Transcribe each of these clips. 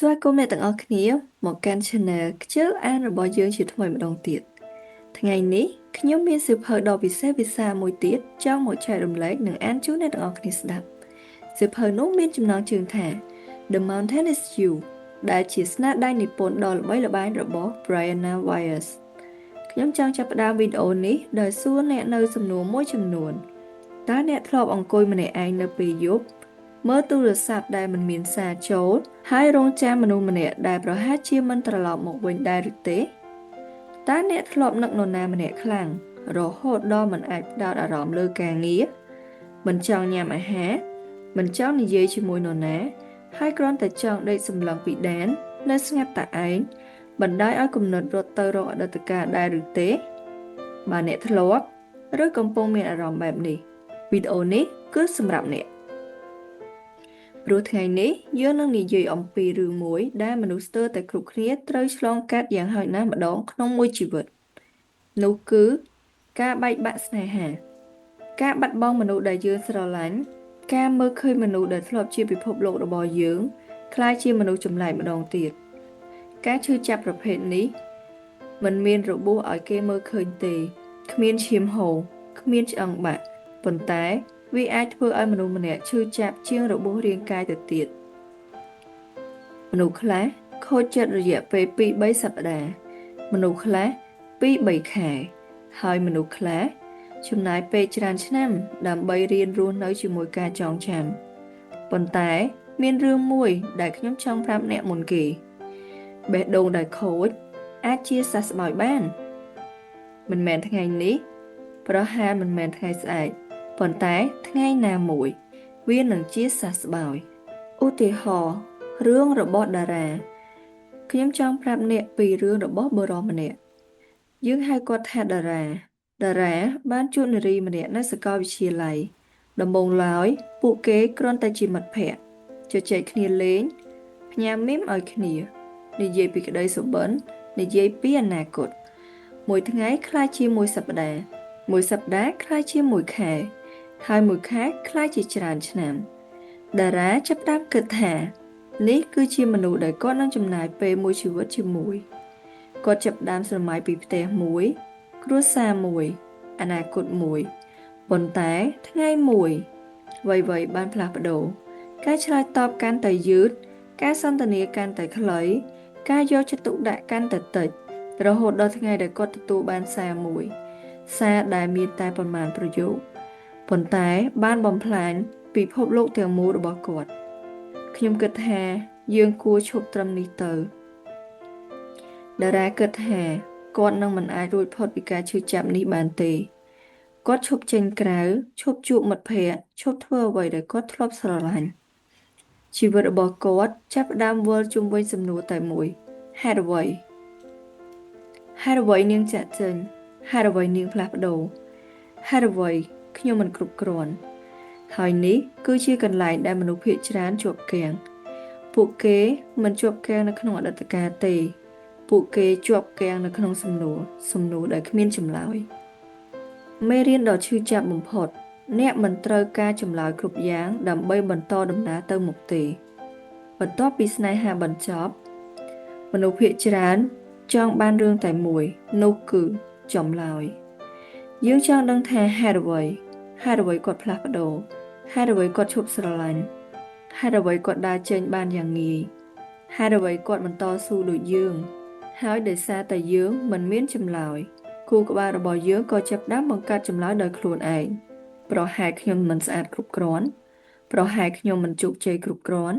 ស្វាគមន៍អ្នកទាំងអស់គ្នាមកកាន់ Channel ខ្ជិលអានរបស់យើងជាថ្មីម្ដងទៀតថ្ងៃនេះខ្ញុំមានសៀវភៅដ៏ពិសេសវិសាលមួយទៀតចង់មកចែករំលែកនិងអានជូនអ្នកទាំងអស់គ្នាស្ដាប់សៀវភៅនោះមានចំណងជើងថា The Mountain is You ដែលជាស្នាដៃនិពន្ធដ៏ល្បីល្បាញរបស់ Brianna Wiest ខ្ញុំចង់ចាប់ផ្ដើមវីដេអូនេះដោយសួរអ្នកនៅសំណួរមួយចំនួនតើអ្នកធ្លាប់អង្គុយម្នាក់ឯងនៅពេលយប់មើលទូរស័ព្ទដែលមិនមានសារចូលហើយរងចាំមនុស្សម្នាក់ដែលប្រហែលជាមិនត្រឡប់មកវិញដែរឬទេតើអ្នកធ្លាប់នឹកនរណាម្នាក់ខ្លាំងរហូតដល់មិនអាចផ្ដោតអារម្មណ៍លើការងារមិនចង់ញ៉ាំអាហារមិនចង់និយាយជាមួយនរណាហើយគ្រាន់តែចង់ដេកសម្លឹងពីដាននៅស្ងាត់តែឯងបណ្ដោយឲ្យគំនិតរត់ទៅរកអតីតកាលដែរឬទេបើអ្នកធ្លាប់ឬកំពុងមានអារម្មណ៍បែបនេះវីដេអូនេះគឺសម្រាប់អ្នកព្រោះថ្ងៃនេះយើងនឹងនិយាយអំពីរឿងមួយដែលមនុស្សស្ទើរតែគ្រប់គ្នាត្រូវឆ្លងកាត់យ៉ាងហោចណាស់ម្ដងក្នុងមួយជីវិតនោះគឺការបែកបាក់ស្នេហាការបាត់បង់មនុស្សដែលយើងស្រឡាញ់ការមើលឃើញមនុស្សដែលធ្លាប់ជាពិភពលោករបស់យើងក្លាយជាមនុស្សចម្លែកម្ដងទៀតការឈឺចាប់ប្រភេទនេះមិនមានរបួសឲ្យគេមើលឃើញទេគ្មានឈាមហូរគ្មានឆ្អឹងបាក់ប៉ុន្តែវាអាចធ្វើឲ្យមនុស្សម្នាក់ឈឺចាប់ជាងរបួសរាងកាយទៅទៀតមនុស្សខ្លះខូចចិត្តរយៈពេល2 3សប្តាហ៍មនុស្សខ្លះ2 3ខែហើយមនុស្សខ្លះចំណាយពេលច្រើនឆ្នាំដើម្បីរៀនរស់នៅជាមួយការចងចាំប៉ុន្តែមានរឿងមួយដែលខ្ញុំចង់ប្រាប់អ្នកមុនគេបេះដូងដែលខូចអាចជាសះស្បើយបានមិនមែនថ្ងៃនេះប្រហែលមិនមែនថ្ងៃស្អែកប៉ុន្តែថ្ងៃណាមួយវានឹងជាសះស្បើយឧទាហរណ៍រឿងរបស់តារាខ្ញុំចង់ប្រាប់អ្នកពីរឿងរបស់បុរសម្នាក់យើងហៅគាត់ថាតារាតារាបានជួបនារីម្នាក់នៅសាកលវិទ្យាល័យដំបូងឡើយពួកគេគ្រាន់តែជាមិត្តភក្តិជជែកគ្នាលេងផ្ញើមីមឲ្យគ្នានិយាយពីក្តីសុបិននិយាយពីអនាគតមួយថ្ងៃក្លាយជាមួយសប្តាហ៍មួយសប្តាហ៍ក្លាយជាមួយខែហើយមួយខែក្លាយជាច្រើនឆ្នាំតារាចាប់ផ្ដើមគិតថានេះគឺជាមនុស្សដែលគាត់នឹងចំណាយពេលមួយជីវិតជាមួយគាត់ចាប់ផ្ដើមស្រមៃពីផ្ទះមួយគ្រួសារមួយអនាគតមួយប៉ុន្តែថ្ងៃមួយអ្វីៗបានផ្លាស់ប្ដូរការឆ្លើយតបកាន់តែយឺតការសន្ទនាកាន់តែខ្លីការយកចិត្តទុកដាក់កាន់តែតិចរហូតដល់ថ្ងៃដែលគាត់ទទួលបានសារមួយសារដែលមានតែប៉ុន្មានប្រយោគប៉ុន្តែបានបំផ្លាញពិភពលោកទាំងមូលរបស់គាត់ខ្ញុំគិតថាយើងគួរឈប់ត្រឹមនេះទៅតារាគិតថាគាត់នឹងមិនអាចរួចផុតពីការឈឺចាប់នេះបានទេគាត់ឈប់ចេញក្រៅឈប់ជួបមិត្តភ័ក្តិឈប់ធ្វើអ្វីដែលគាត់ធ្លាប់ស្រឡាញ់ជីវិតរបស់គាត់ចាប់ផ្ដើមវិលជុំវិញសំណួរតែមួយហេតុអ្វីហេតុអ្វីនាងចាក់ចេញហេតុអ្វីនាងផ្លាស់ប្ដូរហេតុអ្វីខ្ញុំមិនគ្រប់គ្រាន់ហើយនេះគឺជាកន្លែងដែលមនុស្សភាគច្រើនជាប់គាំងពួកគេមិនជាប់គាំងនៅក្នុងអតីតកាលទេពួកគេជាប់គាំងនៅក្នុងសំណួរសំណួរដែលគ្មានចម្លើយមេរៀនដ៏ឈឺចាប់បំផុតអ្នកមិនត្រូវការចម្លើយគ្រប់យ៉ាងដើម្បីបន្តដំណើរទៅមុខទេបន្ទាប់ពីស្នេហាបញ្ចប់មនុស្សភាគច្រើនចង់បានរឿងតែមួយនោះគឺចម្លើយយើងចង់ដឹងថាហេតុអ្វីហេតុអ្វីគាត់ផ្លាស់ប្ដូរហេតុអ្វីគាត់ឈប់ស្រឡាញ់ហេតុអ្វីគាត់ដើរចេញបានយ៉ាងងាយហេតុអ្វីគាត់បន្តស៊ូដូចយើងហើយដោយសារតែយើងមិនមានចម្លើយខួរក្បាលរបស់យើងក៏ចាប់ផ្ដើមបង្កើតចម្លើយដោយខ្លួនឯងប្រហែលខ្ញុំមិនស្អាតគ្រប់គ្រាន់ប្រហែលខ្ញុំមិនជោគជ័យគ្រប់គ្រាន់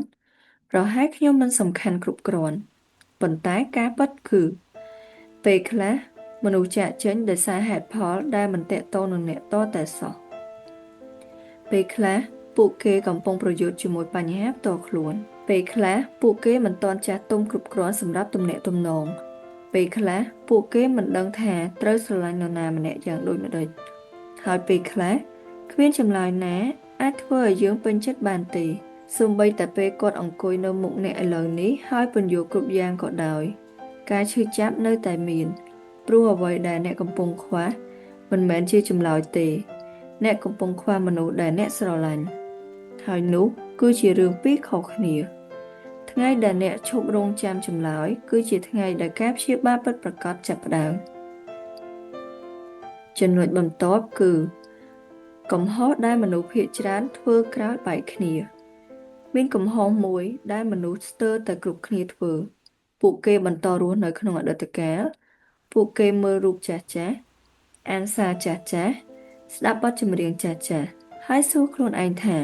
ប្រហែលខ្ញុំមិនសំខាន់គ្រប់គ្រាន់ប៉ុន្តែការពិតគឺពេលខ្លះមនុស្សចាកចេញដោយសារហេតុផលដែលមិនទាក់ទងនឹងអ្នកតតែសោះពេលខ្លះពួកគេកំពុងប្រយុទ្ធជាមួយបញ្ហាផ្ទាល់ខ្លួនពេលខ្លះពួកគេមិនទាន់ចាស់ទុំគ្រប់គ្រាន់សម្រាប់ទំនាក់ទំនងពេលខ្លះពួកគេមិនដឹងថាត្រូវស្រឡាញ់នរណាម្នាក់យ៉ាងដូចម្តេចហើយពេលខ្លះគ្មានចម្លើយណាអាចធ្វើឲ្យយើងពេញចិត្តបានទេសូម្បីតែពេលគាត់អង្គុយនៅមុខអ្នកឥឡូវនេះហើយពន្យល់គ្រប់យ៉ាងក៏ដោយការឈឺចាប់នៅតែមានព្រោះអ្វីដែលអ្នកកំពុងខ្វះមិនមែនជាចម្លើយទេអ្នកកំពុងខ្វះមនុស្សដែលអ្នកស្រឡាញ់ហើយនោះគឺជារឿងពីរខុសគ្នា ថ្ងៃដែលអ្នកឈប់រង់ចាំចម្លើយគឺជាថ្ងៃដែលការព្យាបាលពិតប្រាកដចាប់ផ្ដើមចំណុចបន្ទាប់គឺកំហុសដែលមនុស្សភាគច្រើនធ្វើក្រោយបែកគ្នាមានកំហុសមួយដែលមនុស្សស្ទើរតែគ្រប់គ្នាធ្វើពួកគេបន្តរស់នៅក្នុងអតីតកាលពួកគេមើលរូបចាស់ចាស់អានសារចាស់ចាស់ស្ដាប់បទចម្រៀងចាស់ចាស់ហើយសួរខ្លួនឯងថា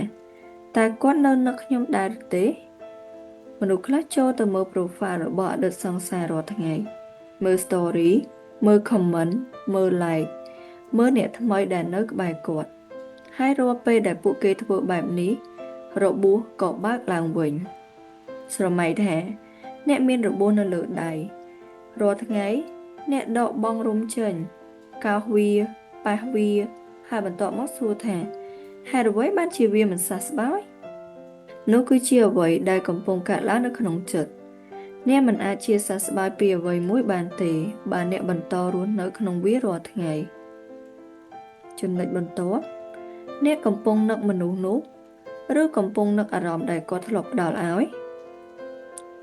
តើគាត់នៅនឹកខ្ញុំដែរឬទេមនុស្សខ្លះចូលទៅមើល profile របស់អតីតសង្សាររាល់ថ្ងៃមើល story មើល comment មើល like មើលអ្នកថ្មីដែលនៅក្បែរគាត់ហើយរាល់ពេលដែលពួកគេធ្វើបែបនេះរបួសក៏បើកឡើងវិញស្រមៃថាអ្នកមានរបួសនៅលើដៃរាល់ថ្ងៃអ្នកដកបង់រុំចេញកោសវាប៉ះវាហើយបន្ទាប់មកសួរថាហេតុអ្វីបានជាវាមិនសះស្បើយនោះគឺជាអ្វីដែលកំពុងកើតឡើងនៅក្នុងចិត្តអ្នកមិនអាចជាសះស្បើយពីអ្វីមួយបានទេបើអ្នកបន្តរស់នៅក្នុងវារាល់ថ្ងៃចំណុចបន្ទាប់អ្នកកំពុងនឹកមនុស្សនោះឬកំពុងនឹកអារម្មណ៍ដែលគាត់ធ្លាប់ផ្ដល់ឲ្យ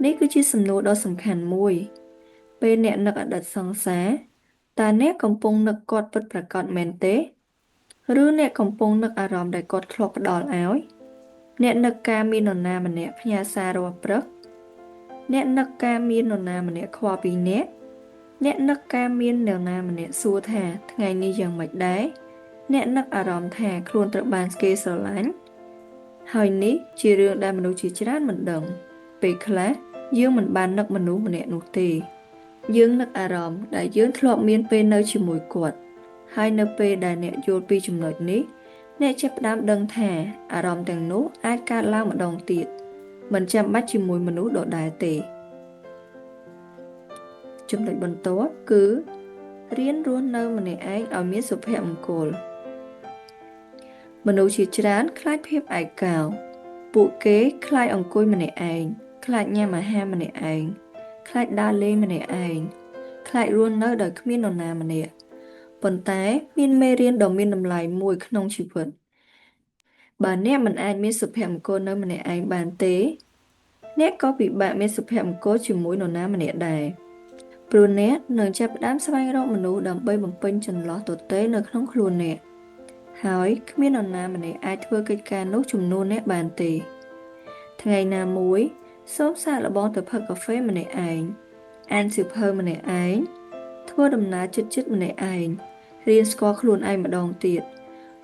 នេះគឺជាសំណួរដ៏សំខាន់មួយពេលអ្នកនឹកអតីតសង្សារតើអ្នកកំពុងនឹកគាត់ពិតប្រាកដមែនទេឬអ្នកកំពុងនឹកអារម្មណ៍ដែលគាត់ធ្លាប់ផ្ដល់ឲ្យអ្នកនឹកការមាននរណាម្នាក់ផ្ញើសាររាល់ព្រឹកអ្នកនឹកការមាននរណាម្នាក់ខ្វល់ពីអ្នកអ្នកនឹកការមាននរណាម្នាក់សួរថាថ្ងៃនេះយ៉ាងម៉េចដែរអ្នកនឹកអារម្មណ៍ថាខ្លួនត្រូវបានគេស្រឡាញ់ហើយនេះជារឿងដែលមនុស្សជាច្រើនមិនដឹងពេលខ្លះយើងមិនបាននឹកមនុស្សម្នាក់នោះទេយើងនឹកអារម្មណ៍ដែលយើងធ្លាប់មានពេលនៅជាមួយគាត់ហើយនៅពេលដែលអ្នកយល់ពីចំណុចនេះអ្នកចាប់ផ្ដើមដឹងថាអារម្មណ៍ទាំងនោះអាចកើតឡើងម្ដងទៀតមិនចាំបាច់ជាមួយមនុស្សដដែលទេចំណុចបន្ទាប់គឺរៀនរស់នៅម្នាក់ឯងឲ្យមានសុភមង្គលមនុស្សជាច្រើនខ្លាចភាពឯកោពួកគេខ្លាចអង្គុយម្នាក់ឯងខ្លាចញ៉ាំអាហារម្នាក់ឯងខ្លាចដើរលេងម្នាក់ឯងខ្លាចរស់នៅដោយគ្មាននរណាម្នាក់ប៉ុន្តែមានមេរៀនដ៏មានតម្លៃមួយក្នុងជីវិតបើអ្នកមិនអាចមានសុភមង្គលនៅម្នាក់ឯងបានទេអ្នកក៏ពិបាកមានសុភមង្គលជាមួយនរណាម្នាក់ដែរព្រោះអ្នកនឹងចាប់ផ្ដើមស្វែងរកមនុស្សដើម្បីបំពេញចន្លោះទទេនៅក្នុងខ្លួនអ្នកហើយគ្មាននរណាម្នាក់អាចធ្វើកិច្ចការនោះជំនួសអ្នកបានទេថ្ងៃណាមួយសូមសាកល្បងទៅផឹកកាហ្វេម្នាក់ឯងអានសៀវភៅម្នាក់ឯងធ្វើដំណើរជិតៗម្នាក់ឯងរៀនស្គាល់ខ្លួនឯងម្ដងទៀត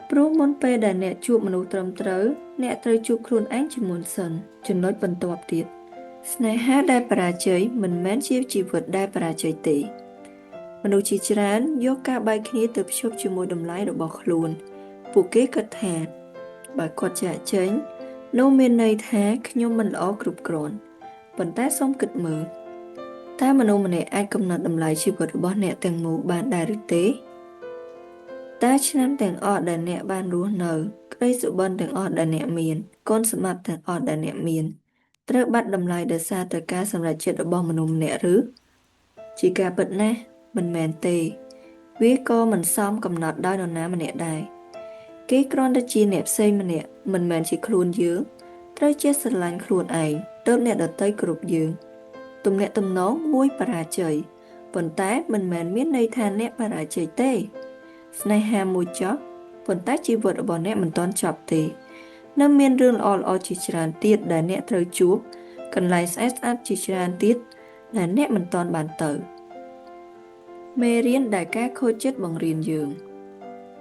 ព្រោះមុនពេលដែលអ្នកជួបមនុស្សត្រឹមត្រូវអ្នកត្រូវជួបខ្លួនឯងជាមុនសិនចំណុចបន្ទាប់ទៀតស្នេហាដែលបរាជ័យមិនមែនជាជីវិតដែលបរាជ័យទេមនុស្សជាច្រើនយកការបែកគ្នាទៅភ្ជាប់ជាមួយតម្លៃរបស់ខ្លួនពួកគេគិតថាបើគាត់ចាកចេញនោះមានន័យថាខ្ញុំមិនល្អគ្រប់គ្រាន់ប៉ុន្តែសូមគិតមើលតើមនុស្សម្នាក់អាចកំណត់តម្លៃជីវិតរបស់អ្នកទាំងមូលបានដែរឬទេតើឆ្នាំទាំងអស់ដែលអ្នកបានរស់នៅក្តីសុបិនទាំងអស់ដែលអ្នកមានគុណសម្បត្តិទាំងអស់ដែលអ្នកមានត្រូវបាត់តម្លៃដោយសារតែការសម្រេចចិត្តរបស់មនុស្សម្នាក់ឬជាការពិតណាស់មិនមែនទេវាក៏មិនសមកំណត់ដោយនរណាម្នាក់ដែរគេគ្រាន់តែជាអ្នកផ្សេងម្នាក់មិនមែនជាខ្លួនយើងត្រូវចេះស្រឡាញ់ខ្លួនឯងទើបអ្នកដទៃគ្រប់យើងទំនាក់ទំនងមួយបរាជ័យប៉ុន្តែមិនមែនមានន័យថាអ្នកបរាជ័យទេស្នេហាមួយចប់ប៉ុន្តែជីវិតរបស់អ្នកមិនទាន់ចប់ទេនៅមានរឿងល្អៗជាច្រើនទៀតដែលអ្នកត្រូវជួបកន្លែងស្អាតៗជាច្រើនទៀតដែលអ្នកមិនទាន់បានទៅមេរៀនដែលការខូចចិត្តបង្រៀនយើង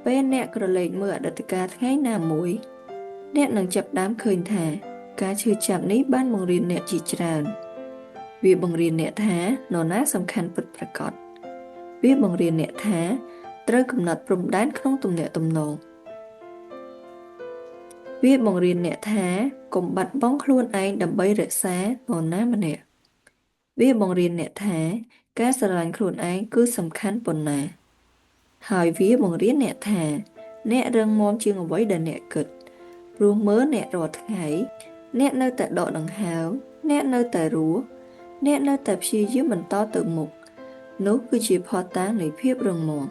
ពេលអ្នកក្រឡេកមើលអតីតកាលថ្ងៃណាមួយអ្នកនឹងចាប់ផ្ដើមឃើញថាការឈឺចាប់នេះបានបង្រៀនអ្នកជាច្រើនវាបង្រៀនអ្នកថានរណាសំខាន់ពិតប្រាកដវាបង្រៀនអ្នកថាត្រូវកំណត់ព្រំដែនក្នុងទំនាក់ទំនងវាបង្រៀនអ្នកថាកុំបាត់បង់ខ្លួនឯងដើម្បីរក្សានរណាម្នាក់វាបង្រៀនអ្នកថាការស្រឡាញ់ខ្លួនឯងគឺសំខាន់ប៉ុណ្ណាហើយវាបង្រៀនអ្នកថាអ្នករឹងមាំជាងអ្វីដែលអ្នកគិតព្រោះមើលអ្នករាល់ថ្ងៃអ្នកនៅតែដកដង្ហើមអ្នកនៅតែរស់អ្នកនៅតែព្យាយាមបន្តទៅមុខនោះគឺជាភស្តុតាងនៃភាពរឹងមាំ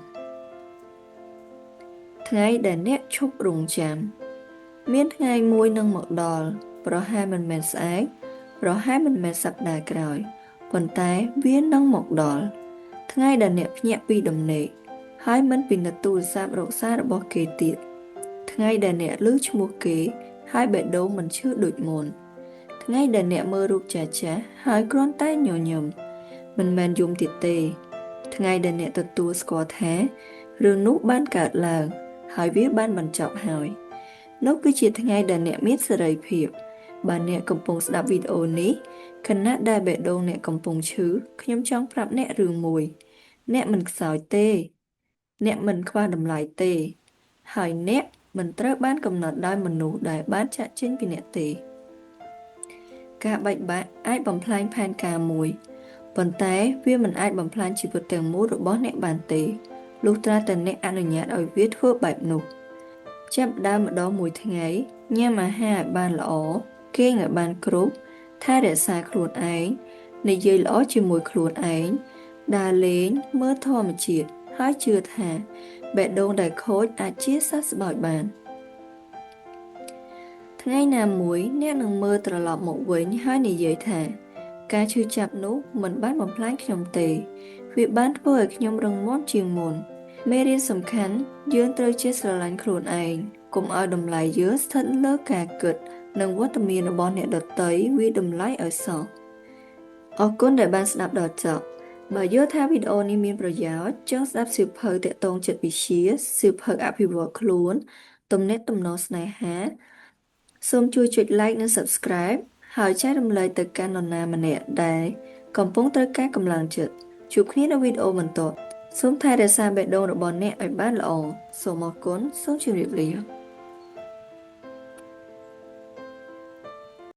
ថ្ងៃដែលអ្នកឈប់រង់ចាំមានថ្ងៃមួយនឹងមកដល់ប្រហែលមិនមែនស្អែក ប្រហែលមិនមែនសប្តាហ៍ក្រោយប៉ុន្តែវានឹងមកដល់ថ្ងៃដែលអ្នកភ្ញាក់ពីដំណេកហើយមិនពិនិត្យទូរស័ព្ទរកសាររបស់គេទៀតថ្ងៃដែលអ្នកឮឈ្មោះគេហើយបេះដូងមិនឈឺដូចមុនថ្ងៃដែលអ្នកមើលរូបចាស់ចាស់ហើយគ្រាន់តែញញឹមមិនមែនយំទៀតទេថ្ងៃដែលអ្នកទទួលស្គាល់ថារឿងនោះបានកើតឡើងហើយវាបានបញ្ចប់ហើយនោះគឺជាថ្ងៃដែលអ្នកមានសេរីភាពបើអ្នកកំពុងស្ដាប់វីដេអូនេះខណៈដែលបេះដូងអ្នកកំពុងឈឺខ្ញុំចង់ប្រាប់អ្នករឿងមួយអ្នកមិនខ្សោយទេអ្នកមិនខ្វះតម្លៃទេហើយអ្នកមិនត្រូវបានកំណត់ដោយមនុស្សដែលបានចាកចេញពីអ្នកទេការបែកបាក់អាចបំផ្លាញផែនការមួយប៉ុន្តែវាមិនអាចបំផ្លាញជីវិតទាំងមូលរបស់អ្នកបានទេលុះត្រាតែអ្នកអនុញ្ញាតឲ្យវាធ្វើបែបនោះចាប់ដើមម្ដងមួយថ្ងៃញ៉ាំអាហារឲ្យបានល្អគេងឲ្យបានគ្រប់ថែរក្សាខ្លួនឯងនិយាយល្អជាមួយខ្លួនឯងដើរលេងមើលធម្មជាតិហើយជឿថាបេះដូងដែលខូចអាចជាសះស្បើយបានថ្ងៃណាមួយអ្នកនឹងមើលត្រឡប់មកវិញហើយនិយាយថាការឈឺចាប់នោះមិនបានបំផ្លាញខ្ញុំទេវាបានធ្វើឲ្យខ្ញុំរឹងមាំជាងមុនមេរៀនសំខាន់យើងត្រូវចេះស្រឡាញ់ខ្លួនឯងកុំឲ្យតម្លៃយើងស្ថិតលើការគិតនិងវត្តមានរបស់អ្នកដទៃវាតម្លៃឲ្យសោះអរគុណដែលបានស្ដាប់ដល់ចប់បើយល់ថាវីដេអូនេះមានប្រយោជន៍ចង់ស្ដាប់សៀវភៅទាក់ទងចិត្តវិទ្យាសៀវភៅអភិវឌ្ឍខ្លួនទំនាក់ទំនងស្នេហាសូមជួយចុច Like និង Subscribe ហើយចែករំលែកទៅកាន់នរណាម្នាក់ដែលកំពុងត្រូវការកម្លាំងចិត្តជួបគ្នានៅវីដេអូបន្ទាប់សូមថែរក្សាបេះដូងរបស់អ្នកឲ្យបានល្អសូមអរគុណសូមជម្រាបលា។